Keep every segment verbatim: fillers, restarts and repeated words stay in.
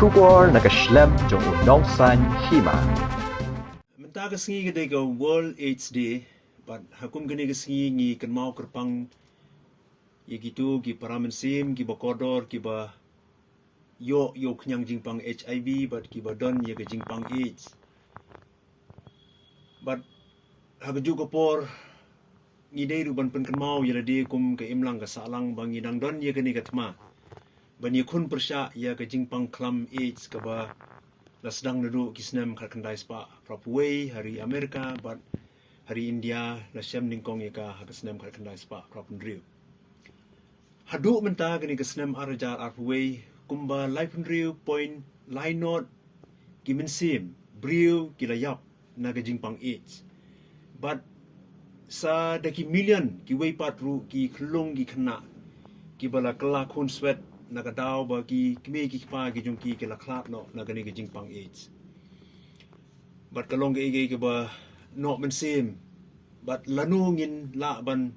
Khubor na ka shlem jong u nongsaiñ hima. Mynta ka sngi ka dei ka World AIDS Day, bad ha kum kane ka sngi ngi kynmaw kyrpang ïa kito ki para mynsiem, ki ba kordor, ki ba ïoh ïa u khñiang jingpang HIV, bad ki ba don ïa ka jingpang AIDS. Bad ha kajuh ka por ngi dei ruh ban pynkynmaw ïa lade kum ka imlang ka sahlang ba ngi dang don ïa kane ka thma ban ïakhun pyrshah ïa ka jingpang khlam AIDS kaba la sdang naduh ki snem khatkhyndai spah phra phew wei ha ri Amerika, bad ha ri India la shem nyngkong ïa ka ha ka snem khatkhyndai spah phra phew hynriew. Haduh mynta kane ka snem ar hajar ar phew wei, kumba laiphew hynriew point lai nod ki mynsiem briew ki la ïap na ka jingpang AIDS. Bad sa da ki million kiwei pat ruh ki khyllung ki khynnah ki ba la kylla khun swet na ka daw ba ki kmie ki kpa ki jong ki ki la khlad noh na kane ka jingpang AIDS. Bad ka long kaei kaei kaba noh mynsiem. Bad lano ngin lah ban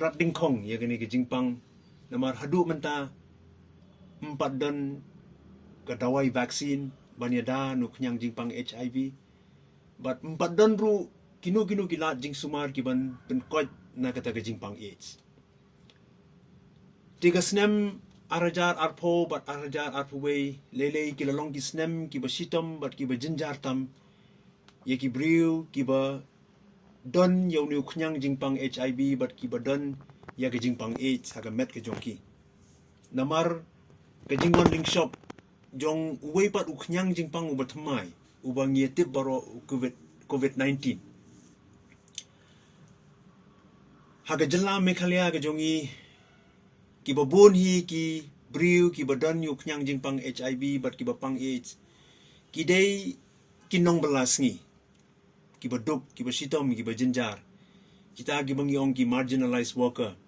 rat dyngkhong ïa kane ka jingpang, namar haduh mynta ym pat don ka dawai vaccine ban ïada na u khñiang jingpang HIV. Bad ym pat don ruh kino kino ki lad jingsumar ki ban pynkoit na kata ka jingpang AIDS. Te ka snem ar hajar ar phew bad ar hajar ar phew wei lei lei ki la long ki snem ki ba shitom bad ki ba jynjar tam ïa ki briew ki ba don ïa une u khñiang jingpang HIV bad ki ba don ïa ka jingpang AIDS ha ka met ka jong ki. Namar ka jingwan lyngshop jong uwei pat u khñiang jingpang u ba thymmai u ba ngi ïa tip baroh, u COVID, COVID nineteen. Ha ka jylla Meghalaya ka jong ngi, ki ba bun hi ki briew ki ba don ïa u khñiang jingpang HIV bad ki ba pang AIDS, ki dei ki nongbylla sngi, ki ba duk, ki ba shitom, ki ba jynjar, kita ki ba ngi ong ki marginalized worker.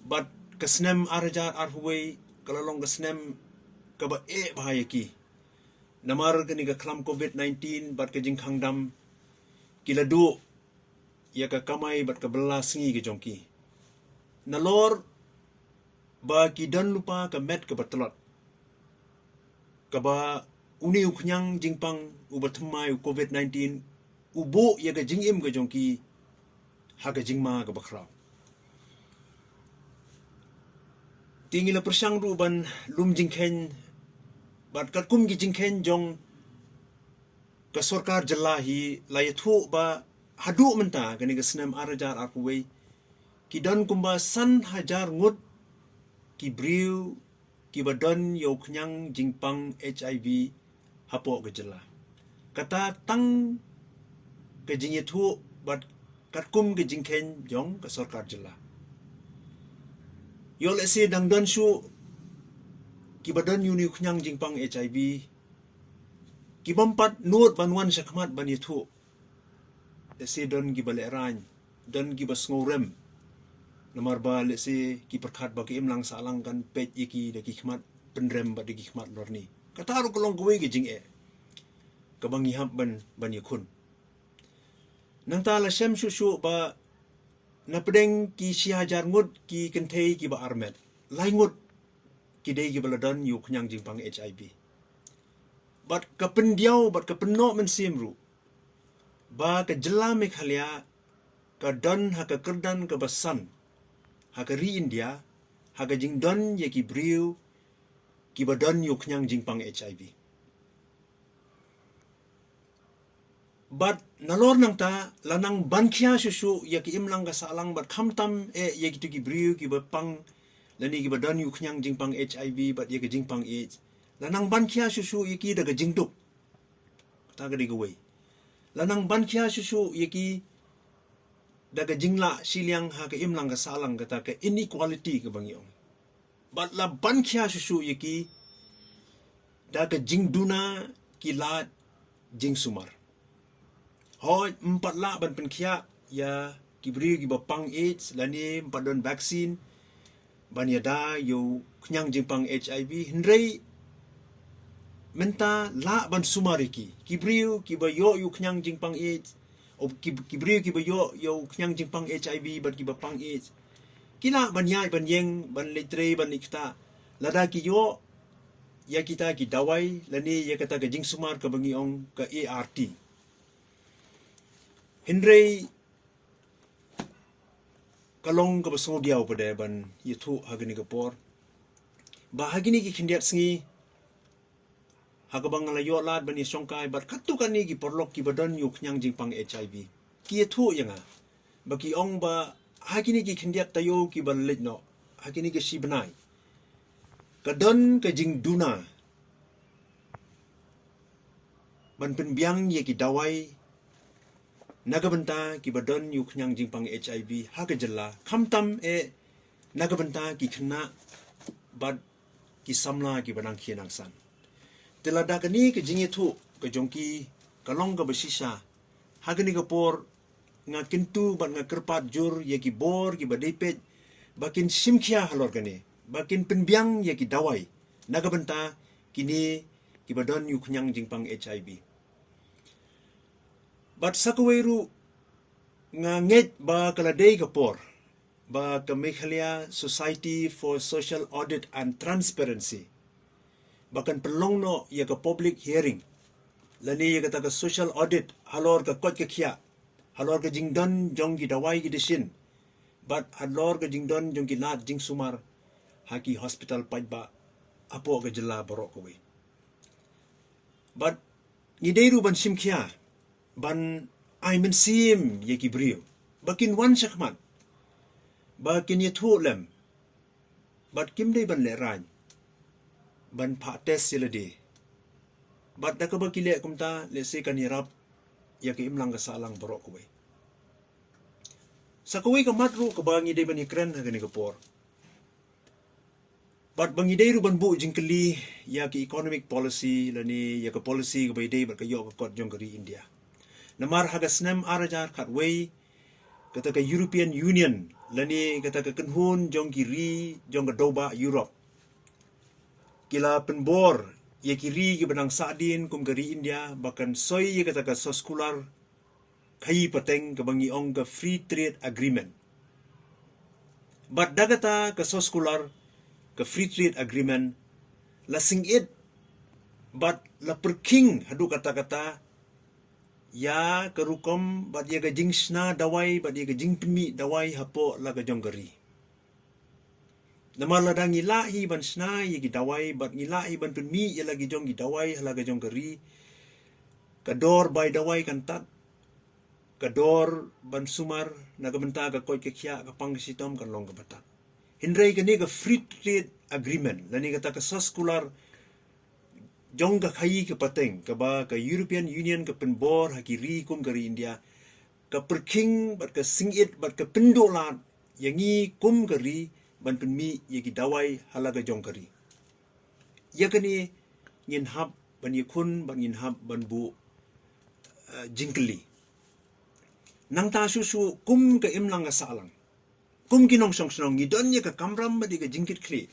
Bad ka snem ar hajar ar phew wei ka la long ka snem kaba eh bha ïa ki. Namar kane ka khlam COVID nineteen bad ka jingkhang dam, ki la duh ïa ka kamai bad ka bylla sngi ka jong ki. Nalor ba ki don lypa ka met kaba tlot, kaba une u khñiang jingpang u ba thymmai, u COVID nineteen, u buh ïa ka jingim ka jong ki ha ka jingma kaba khraw. Te ngi la pyrshang ruh ban lum jingkheiñ, bad katkum ki jingkheiñ jong ka sorkar jylla hi la ïathuh ba haduh mynta kane ka snem ar hajar ar phew wei, ki don kumba san hajar ngut ki briew ki ba don ïa u khñiang jingpang HIV hapoh ka jylla. Kata tang ka jingïathuh bad katkum ka jingkheiñ jong ka sorkar jylla. Ïoh lehse dang don shuh ki ba don ïa une u khñiang jingpang HIV, ki bym pat nud ban wan shakhmat ban ïathuh. Lehse don ki ba lehraiñ, don ki ba sngewrem, namar ba lehse ki pyrkhat ba ka imlang sahlang kan peit ïa ki da ki khmat pynrem bad da ki khmat lorni. Kata ruh ka long kawei ka jingeh kaba ngi hap ban, ban ïakhun. Nangta la shem shuh shuh ba na pdeng ki shi hajar ngut ki kynthei ki ba armet, lai ngut ki dei ki ba la don ïa u khñiang jingpang HIV. Bad ka pyndiaw bad ka pynnoh mynsiem ruh ba ka jylla Meghalaya ka don ha ka kyrdan kaba san ha ka ri India ha ka jingdon ïa ki briew ki ba don ïa u khñiang jingpang HIV. Bad nalor nangta la nang ban khia shuh shuh ïa ki imlang ka sahlang bad khamtam eh ïa kito ki briew ki ba pang lane ki ba don ïa u khñiang jingpang HIV bad ïa ka jingpang AIDS. La nang ban khia shuh shuh ïa ki da ka jingduk. Kata ka dei kawei. La nang ban khia shuh shuh ïa ki da ka jinglah shiliang ha ka imlang ka sahlang, kata ka inequality kaba ngi ong. Bad la ban khia shuh shuh ïa ki da ka jingduna ki lad jingsumar. Hooid, ym pat lah ban pynkhiah ïa ki briew ki ba pang AIDS lane ym pat don vaccine ban ïada ïa u khñiang jingpang HIV, hynrei mynta lah ban sumar ïa ki. Ki briew ki ba ïoh ïa u khñiang jingpang AIDS, o ki, ki briew ki ba ïoh ïa u khñiang jingpang HIV bad ki ba pang AIDS, ki lah ban ïaid ban ïeng, ban leit trei, ban leit ktah, lada ki ïoh ïa kita ki dawai lane ïa kata ka jingsumar kaba ngi ong ka A R T. Hynrei ka long kaba sngewdiaw pat de ban ïathuh ha kane ka por ba ha kine ki khyndiat sngi ha kaba nga la ïoh lad ban ïashongkai bad katto katne ki paralok kiba don ïa u khñiang jingpang H I V ki ïathuh ïa nga ba ki ong ba ha kine ki khyndiat taïew kiba la leit noh, ha kine ki shi bnai, ka don ka jingduna ban pynbiang ïa ki dawai na ka bynta kiba don ïa u khñiang jingpang H I V ha ka jylla, khamtam eh na ka bynta ki khynnah bad ki samla kiba nang khie nang san. Te lada kane ka jingïathuh ka jong ki ka long kaba shisha, ha kane ka por nga kyntu bad nga kyrpad jur ïa ki bor kiba dei peit ba kin shim khia halor kane, ba kin pynbiang ïa ki dawai na ka bynta kine kiba don ïa u khñiang jingpang H I V. Bad sa kawei ruh nga ngeit ba ka la dei ka por ba ka Meghalaya Society for Social Audit and Transparency ba kan pynlong noh ïa ka public hearing lane ïa kata ka social audit halor ka koit ka khiah, halor ka jingdon jong ki dawai ki dashin bad halor ka jingdon jong ki lad jingsumar ha ki hospital paidbah hapoh ka jylla baroh kawei. Bad ngi dei ruh ban shim khia ban ai mynsiem ïa ki briew ba kin wan shakhmat ba kin ïathuh lem bad kim dei ban lehraiñ ban phah test ïa lade. Bad da kaba ki leh kumta lehse kan ïarap ïa ka imlang ka sahlang baroh kawei. Sa kawei ka mat ruh kaba ngi dei ban ïakren ha kane ka por bad ba ngi dei ruh ban buh jingkylli ïa ka economic policy lane ïa ka policy kaba ïadei bad ka ïoh ka kot jong ka ri India. Namar ha ka snem ar hajar khatwei kata ka European Union lane kata ka kynhun jong ki ri jong ka dewbah Europe ki la pynbor ïa ki ri kiba nang sahdien kum ka ri India ba kan soi ïa kata ka soskular khaïi pateng kaba ngi ong ka Free Trade Agreement. Bad da kata ka soskular ka Free Trade Agreement la sngewthuh bad la pyrkhing haduh katta katta ïa ka rukom bad ïa ka jingshna dawai bad ïa ka jingpynmih dawai hapoh la ka jong ka ri. Namar lada ngi lah hi ban shna ïa ki dawai bad ngi lah hi ban pynmih ïa la ki jong ki dawai ha la ka jong ka ri, ka dor bai dawai kan tad, ka dor ban sumar na ka bynta ka koit ka khiah, ka pang ka shitom kan long kaba tad. Hynrei kane ka Free Trade Agreement lane kata ka soskular jong ka khaïi ka pateng kaba ka European Union ka pynbor ha ki ri kum ka ri India ka pyrkhing bad ka sngewthuh bad ka pynduh lad ïa ngi kum ka ri ban pynmih ïa ki dawai ha la ka jong ka ri. Ïa kane ngin hap ban ïakhun bad ngin hap ban buh, eh, jingkylli. Nangta shuh shuh kum ka imlang ka sahlang, kum ki nongshong shnong ngi don ïa ka kamram bad ïa ka jingkitkhlieh.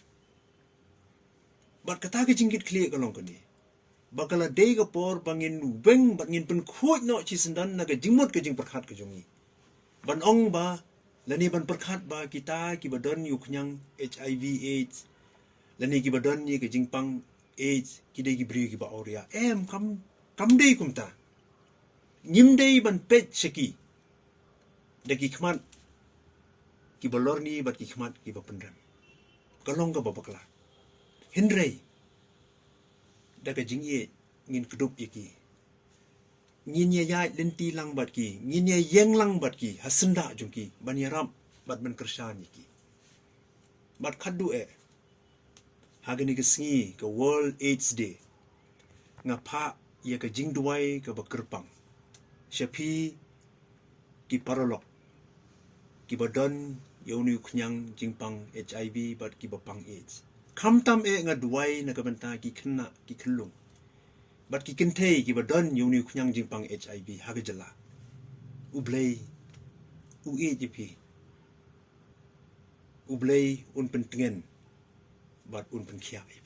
Bad kata ka jingkitkhlieh ka long kane ba ka la dei ka por ba ngin weng bad ngin pynkhuid noh shisyndon na ka jingmut ka jingpyrkhat ka jong ngi ban ong ba lane ban pyrkhat ba kita kiba don ïa u khñiang H I V AIDS lane kiba don ïa ka jingpang AIDS ki dei ki briew kiba awria. Em, kam, kam dei kumta. Ngim dei ban peit sha ki da ki khmat kiba lorni bad ki khmat kiba pynrem. Ka long kaba bakla. Hynrei da ka jingïeit ngin kdup ïa ki, ngin ïa ïaid lynti lang bad ki, ngin ïa ïeng lang bad ki ha syndah jong ki ban ïarap bad ban kyrshan ïa ki. Bad khatduh eh ha kane ka sngi ka World AIDS Day nga phah ïa ka jingduwai kaba kyrpang sha phi ki paralok kiba don ïa une u khñiang jingpang H I V bad kiba pang AIDS. Khamtam eh nga duwai na ka bynta ki khynnah ki khyllung bad ki kynthei kiba don ïa une u khñiang jingpang H I V ha ka jylla. U Blei u ïeit ïa phi. U Blei un pyntngen bad un pynkhiah ïa